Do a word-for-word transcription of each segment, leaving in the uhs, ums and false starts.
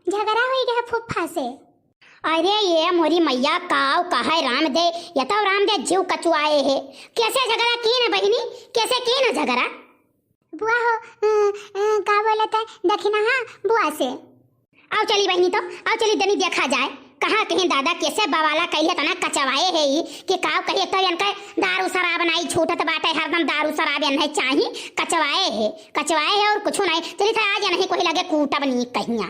झगड़ा होई गया फुफ्फा से। अरे ये मोरी मैया, काव कहे राम दे, ये तो राम दे जीव कचुआए है। कैसे झगड़ा की न बहिनी, कैसे की न झगड़ा? बुआ हो, अ, अ, का बोलत है दखिनहा बुआ से। आओ चली बहिनी तो, आओ चली दनी देखा जाए। कहाँ कहीं दादा कैसे बवाला कैले तना कचवाए है ई कि काव कही तो इनके दारू शराब नाई छूटत बाटे, हरदम दारू शराब इन्हें चाही, कचवाए है, कचवाए है और कुछ नाई। चली था आज इन्हें कोई लगे कूटब नी कहिया।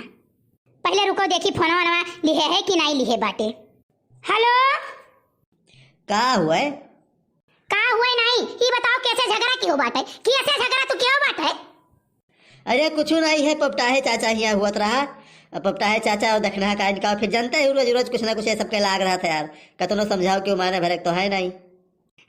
पहिले रुको देखी फोनवा वनवा लिहे है कि नाई लिहे बाटे। हेलो। का हुए? का हुए नाई? ई बताओ कैसे झगड़ा किहो बाटे? कैसे झगड़ा तू किहो बाटे? अरे कुछ नाई है, पपटाहे चाचा हियाँ हुअत रहा। अब पपटाहे चाचा और दखिनहा का इनका फिर जानते हैं रोज रोज कुछ ना कुछ ये सबके लाग रहा था यार। कतनो समझाओ कि माने भरे तो है नाई।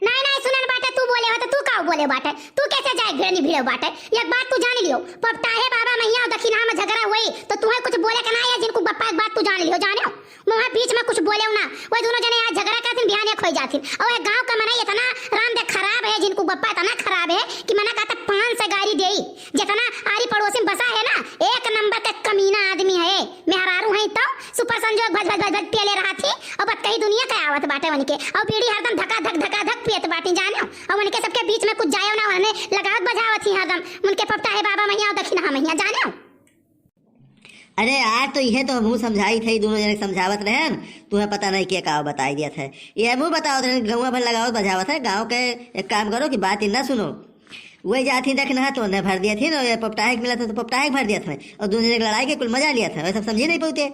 नाई, नाई, सुनन बाटे, तू बोले हो तो तू काव बोले बाटे? तू कैसे जाए भिड़नी भिड़ो बाटे? एक बात तू जान लियो, पपटाहे बाबा मैया और दखिनहा में झगड़ा हुई तो तुहे कुछ बोले का ना है, जिनको बप्पा एक बात तू जान लियो, जाने हो? वहाँ बीच में कुछ बोले हो ना, वो दोनों जने आज झगड़ा करथिन, बिहान एक हो जाथिन। और ये गाँव का मनई इतना राम दे खराब है, जिनको बप्पा इतना खराब है कि मना कहता पान से गारी देई, जितना आरी पड़ोसी में बसा है ना, एक नंबर के कमीना आदमी है। मेहरारू हैं तो सुपर संजोग भज भज भज भज पियले रहा थी। अब कही दुनिया का आवत बाटे उनके, और बीड़ी हरदम धका धक धका धक पियत बाटी जाने। और उनके सबके बीच में कुछ जाए ना, उन्हें लगावत बजावत ही हरदम उनके पपटाहे बाबा मैया और दखिनहा मैया जाने। अरे यार, तो इहे तो हमहू समझाई थे, दोनों जने समझावत रहन, तुम्हें पता नहीं के का बताई दिया था। ये हमहू बतावत रहन, गौवा भर लगावत बजावत है, गाँव के एक काम करो कि बात इन्ना सुनो। वही जात ही दखिनहा तो उन्हें भर दिया थी ना, ये पपटाहे के मिला था तो पपटाहे के भर दिया था, और दोनों जने के लड़ाई के कुल मजा लिया था, वह सब समझी नहीं पाते।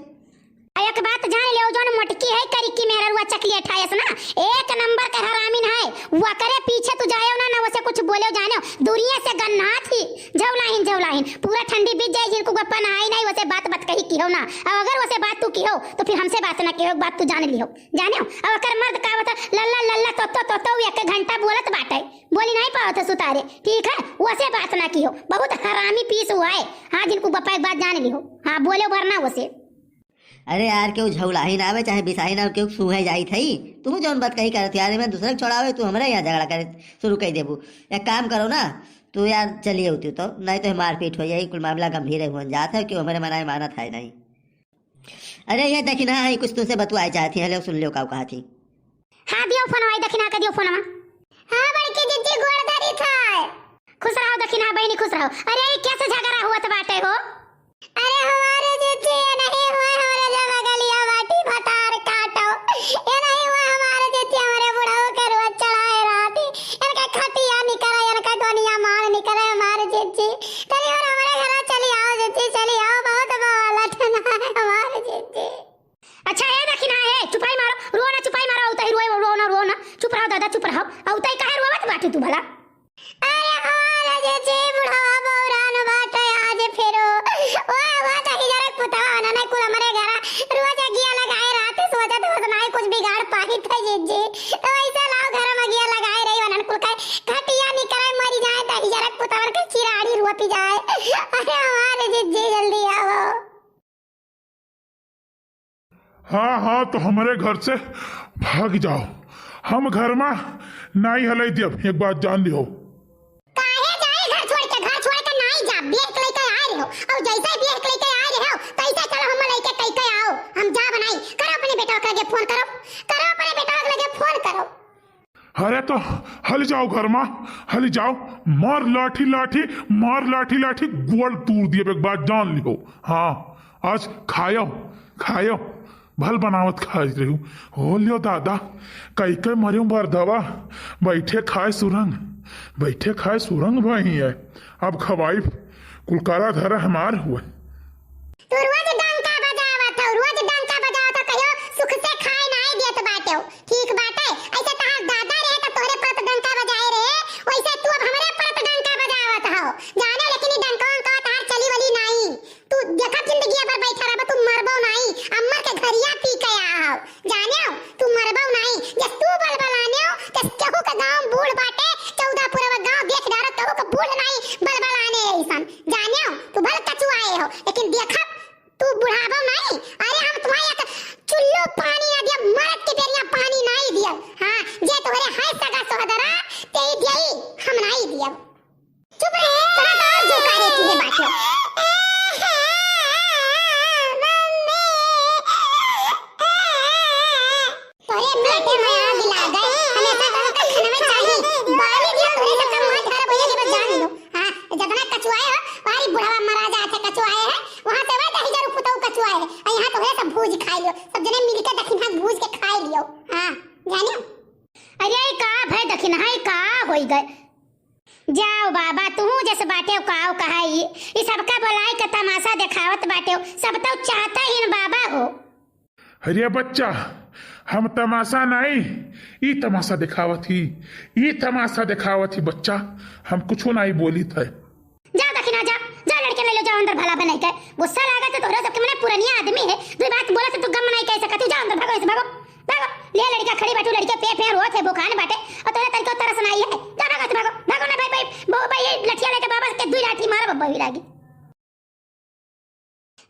आ एक बात जान लियो, जौन मोटकी है करिकी मेहररुआ चकलेट है ना, एक नंबर के हरामिन है। वकरे पीछे तू जायो ना, ना वसे कुछ बोले जाने, दुनिया से गन्ना थी, झौलाहिन, झौलाहिन, पूरा ठंडी बीत जाए, जिनको गप्पा नहाई नहीं, वसे बात बत कही किहो ना। और अगर वसे बात तू किहो, तो फिर हमसे बात ना किहो, एक बात तू जान लियो, जाने हो। अब अकर मर्द का बता, लल्ला, लल्ला, तोतो, तोतो, एक घंटा बोलत बाटे, बोली नहीं पावत है सुतारे, ठीक है, वसे बात ना किहो, बहुत हरामी पीस हुआ है। हाँ, जिनको गप्पा एक बात जान लियो, हाँ, बोले वरना वसे। अरे यार, केहू झौलाही ना आवे, चाहे बिसाही ना आवे, केहू सूंघे जाई थई। तू जौन बात कही करत यार, मैं दूसरे के छोड़ावे, तू हमरे यहाँ झगड़ा करे शुरू कर देबू। एक काम करो ना, तू यार चलिए होती तो, नहीं तो मारपीट हो जाई, कुल मामला गंभीर है, हुन जात है, क्यों हमरे मनाए मानत है नहीं। अरे ये देखी ना, है कुछ तुमसे बतुआए चाहती है, लो सुन लो का कहा थी। हाँ, दियो फोनवा, ई दखिनहा के दियो फोनवा। हाँ, बड़की जिज्जी, गोड़ धरी थाय। खुश रहो दखिनहा बहिनी, खुश रहो। अरे, ई कैसे झगड़ा हुअत बाटे हो? अरे, हमारे जिज्जी, ये नहीं हुआ हमारे जो बगलिया बाटी भतार काटो। ये नहीं हुआ हमारे जिज्जी, हमारे बुढ़ऊ के रोज चढ़ाए रहती। इनका खटिया निकरे, इनका दुनिया मार निकरे हमारे जिज्जी। तनी और हमारे घर चली आओ जिज्जी, चली आओ, बहुत बवाल ठना है हमारे जिज्जी। अच्छा, ए दखिनहा, ए, चुपाई मारो, रो ना, चुपाई मारो, औतई रोए, रो ना, रो ना, चुप रहो दादा, चुप रहो, औतई काहे रोवत बाटी तू भला? अरे हो रे जिज्जी, बुढ़वा बौरान बाटे आज फिरो। ओए, ओए, दहिजरक पुतवा ना, नहीं कुल हमरे घरा रोज अगिया लगाए रहती, सोचत होत नाही कुछ बिगाड़ पाई थे जिज्जी। तो ऐसे लाओ घर में अगिया लगाए रही, वनन कुल के खटिया निकरे मरी जाए, दहिजरक पुतवन के चिराड़ी रोपी जाए। अरे हमारे जिज्जी, जल्दी आओ। हाँ, हाँ, तो हमरे घर से भाग जाओ, हम घर मा नाई हलई दियब, एक बात जान लिहो। काहे जाए घर छोड़ के, घर छोड़ के नाई जा, बियाह के लइके आए रहो, और जैसे बियाह के लइके आए रहो, तैसे चलो हम लइके तैके आओ, हम जा बनाई, करो अपने बेटवा के लगे फोन करो, करो अपने बेटवा के लगे फोन करो। अरे तो हल जाओ घर मा, हल जाओ, मार लाठी लाठी, मार लाठी लाठी, गोड़ तूर दिए, एक बात जान लिहो। हाँ, आज खायो, खायो, भल बनावत खाए रहू। हो लियो दादा, कई कई मरियो बरदवा, बैठे खाए सुरंग, बैठे खाए सुरंग भाई है। अब खवाई कुलकारा धरा हमार हुए। तू रोज डंका बजावत हो, रोज डंका बजावत हो, कहियो सुख से खाए नाई देत बाटे हो। ठीक बाटे, ऐसे तहार दादा रहे त तोहरे परत डंका बजाए रहे, वैसे तू अब हमरे परत डंका बजावत हो। जाने लेकिन ई डंका उंका तहार चली वली नाई। तू देखब जिंदगी भर बैठा रहबा, तू मरबो नाई, अम्मर के घरिया पी के आओ। जाने हो, तू मरबो नाई, जस तू बलबलाने हो, तस केहू के गाँव बूढ़ बाटे, चौदह पुरवा गाँव देख डारो, केहू के बूढ़ नाई बलबलाने ऐसन। जाने हो, तू भल कचुआए हो, लेकिन देखब तू बुढ़ाबो नाई, अरे हम तुम्हारे एक चुल्लू पानी ना दियब, मरद के बेरिया पानी नाई दियब। हाँ, जे तोहरे है सगा सोहदरा, ते ही दियई, हम नाई दियब। चुप रहे, तोरा तो और जोकारे की है बात हो। आवत बाटे हो, सब तो चाहता ही न बाबा हो। अरे बच्चा, हम तमाशा नाई, ई तमाशा देखावत ही, ई तमाशा देखावत ही बच्चा, हम कुछो नाई बोलित है। जा दखिना, जा, जा लड़के ले लो, जा अंदर भला बनाई के। गुस्सा लागत है तोहरा सबके, मने पुरनिया आदमी है, दुई बात बोलत है तो गम नाई कह सकत, जा अंदर, भागो ऐसे, भागो, भागो। ले लड़का खड़ी बाटू, लड़के पे पे रोत है, भुखान बाटे, और तोहरा तनिको तरस नाई है। जा भागो ऐसे, भागो, भागो ना भाई, भाई, वो भाई, ये लठिया लेके बाबा के दुई लाठी मारा, बब्बा भी लागी।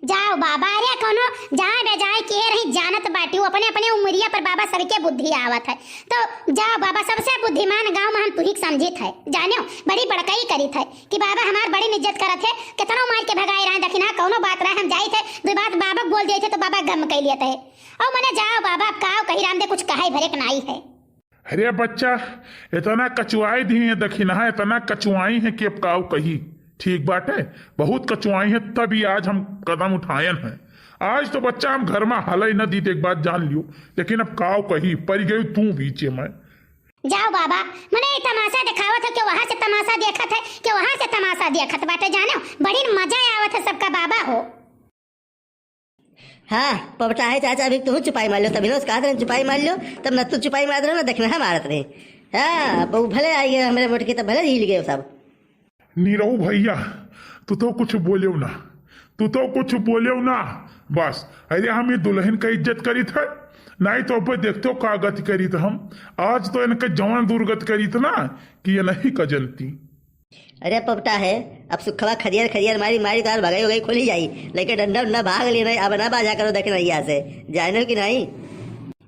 जाओ बाबा, अरे कौनो जाए बेजाए के रही जानत बाटी, अपने अपने उमरिया पर बाबा सबके बुद्धि आवत है। तो जाओ बाबा, सबसे बुद्धिमान गाँव में हम तुही के समझित है, जानियो बड़ी बड़कई करित है कि बाबा हमार बड़ी इज्जत करत है, कितनो मार के भगाए रहे दखिना, कौनो बात रहे हम जाइत है, दुई बात बाबा के बोल दिए थे तो बाबा गम कई लियत है। और मने जाओ बाबा, अब काव कही रामदे, कुछ कहे भरे के नाई है। अरे बच्चा, इतना कचुआई दी है दखिनहा, इतना कचुआई है कि अब काव कही। ठीक बाटे, बहुत कचुआई है, तभी आज हम कदम उठायन है। आज तो बच्चा हम घर में हलई न दी, एक बात जान लियो, लेकिन अब काव कही, पड़ गई तू बीचे में। जाओ बाबा, मने ये तमाशा दिखावत है कि वहां से तमाशा देखत है कि वहां से तमाशा देखत बाटे, जानो बड़ी मजा आवत है सबका बाबा हो। हाँ, पपटा है चाचा, अभी तू चुपाई मार लो, तभी रोज कहा था चुपाई मार लो, तब न तू चुपाई मार रहे ना, दखिनहा मारत रहे। हाँ, अब वो भले आई गए हमरे मोटकी, तब भले हिल गए सब। नीरऊ भैया, तू तो कुछ बोलेव ना, तू तो कुछ बोलेव ना। बस, अरे हम ये दुल्हन का इज्जत करित है, नाई तो अब देखते हो का गति करित हम। आज तो इनका जवान दुर्गत करित ना कि ये नहीं का जनती। अरे पपटा है, अब सुखवा खरियर खरियर मारी मारी तार भगाई हो गई, खुली जाई, लेकिन डंडा उंडा भाग ली नहीं, अब ना बाजा करो दखिनहिया से, जाने कि नहीं?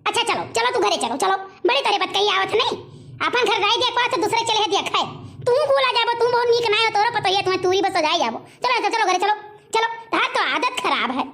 अच्छा चलो, चलो तू घरे चलो, चलो, बड़ी तोरे बतकही आवत नहीं, अपन घर राई देख पास तो दूसरे चले है देख है, तू भूला जाबो, तू बहुत नीक नाय हो, तोरो पतोहिया तुम्हें तूरी बस हो जाए जाबो, चलो, चलो, चलो घरे चलो, चलो, तार तो आदत खराब है।